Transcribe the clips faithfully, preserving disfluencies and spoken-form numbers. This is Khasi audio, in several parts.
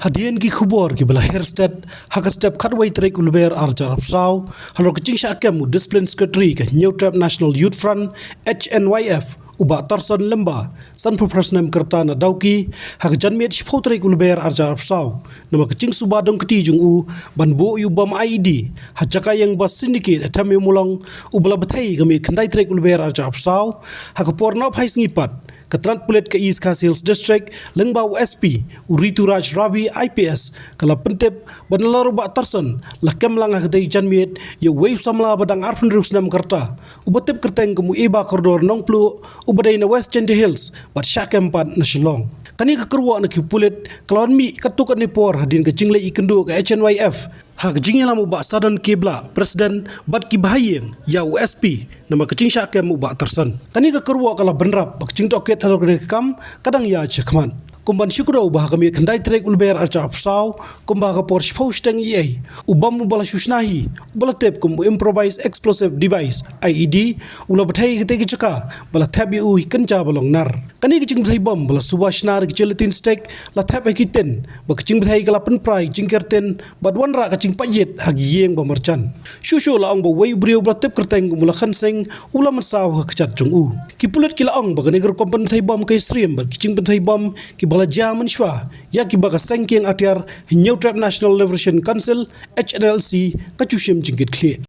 Hadien ki khubor kiba la her stet, ha ka step khatwei tarik u Lber arhajar arphew saw, halor ka jingshah kem u Discipline Secretary ka Hynñiewtrep National Youth Front, H N Y F, u Bah Tarson Lyngba, sanphew phra snem ka rta na Dawki, ha ka janmiet shiphew tarik u Lber arhajar arphew saw, namar ka jingsuba dong kti jong u ban buh ïa u bom I E D ha jaka ïing ba syndicate ha Them Ïew Mawlong, uba la bthei ha ka miet khyndai tarik u Lber arhajar arphew saw, ha ka por nongpynïaid sngi pat, ka tnad pulit ka East Khasi Hills District, lyngba u S P, u Rituraj Ravi I P S, ka la pyntip ba nalor u Bah Tarson la kem lang ha katei ka janmiet ïa uwei u samla ba dang arphew hynriew snem ka rta, uba tip kyrteng kum u Eba Kordor Nongpluh, uba dei na West Jaintia Hills bad shah kem pat na Shillong. Kane ka kyrwoh na ki pulit ka la wan mih katto katne por hadien ka jingleit ïakynduh ka H N Y F ha ka jingïalam u Bah Sadon K. Blah, President, bad ki bahaïing ïa u S P namar ka jingshah kem u Bah Tarson. Kane ka kyrwoh ka la bynrap ba ka jingtohkit halor kane ka kam ka dang ïaid shakhmat. Kum ban shu kdew ba ha ka miet khyndai tarik u Lber arhajar arphew saw, kumba ha ka por shiphew shiteng eiei, u bom uba la shu shna hi, uba la tip kum u Improvised Explosive Device, I E D, u la bthei ha katei ka jaka, ba la thep ïa u ha ki kynja ba long nar. Kane ka jingbthei bom ba la suba shna da ki gelatin stick, la thep ha ki tin, ba ka jingbthei ka la pynpra ïa ki jingker tin, bad wanrah ka jingpait ïit ha ki ïing ba marjan. Shuh shuh la ong ba uwei u briew ba la tip kyrteng kum u Lakhon Singh u la mynsaw ha ka kjat jong u. Ki pulit ki la ong ba kane ka rukom pynbthei bom ka ïasyriem bad ki jingpynbthei bom kiba la jia mynshuwa ïa kiba ka seng kieng atiar Hynñiewtrep National Liberation Council, H N L C, ka ju shim jingkitkhlieh.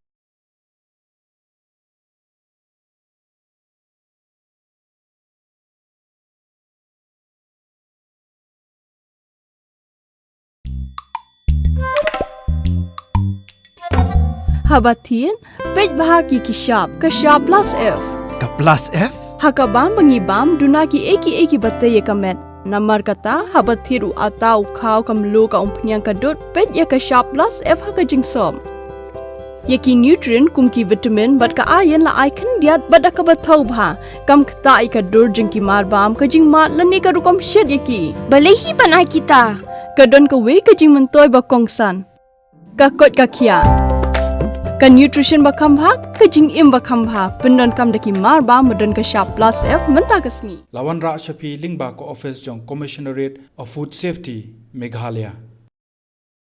Haba thied, peit bha ki ki shap, ka shap plus F. Ka plus F? Ha ka bam ba ngi bam, duna kiei kiei kiba tei ïa ka met. Namar kata, haba thied u atta u khaw, ka mluh, ka umphniang, ka dud, peit ïa ka shap plus F ha ka jingsop. Ïa ki nutrient kum ki vitamin bad ka iron la ai khyndiat bad da kaba thaw bha. Kam ktah ïa ka dur jong ki marbam, ka jingmad lane ka rukom shet ïa ki. Balei hi ban ai kita? Ka don kawei ka jingmyntoi ba kongsan. Ka koit ka khiah. Ka nutrition ba kham bha, ka jingim ba kham bha. Pyndonkam da ki marbam ba don ka shap plus F mynta ka sngi. La wanrah sha phi lyngba ka office jong Commissionerate of Food Safety, Meghalaya.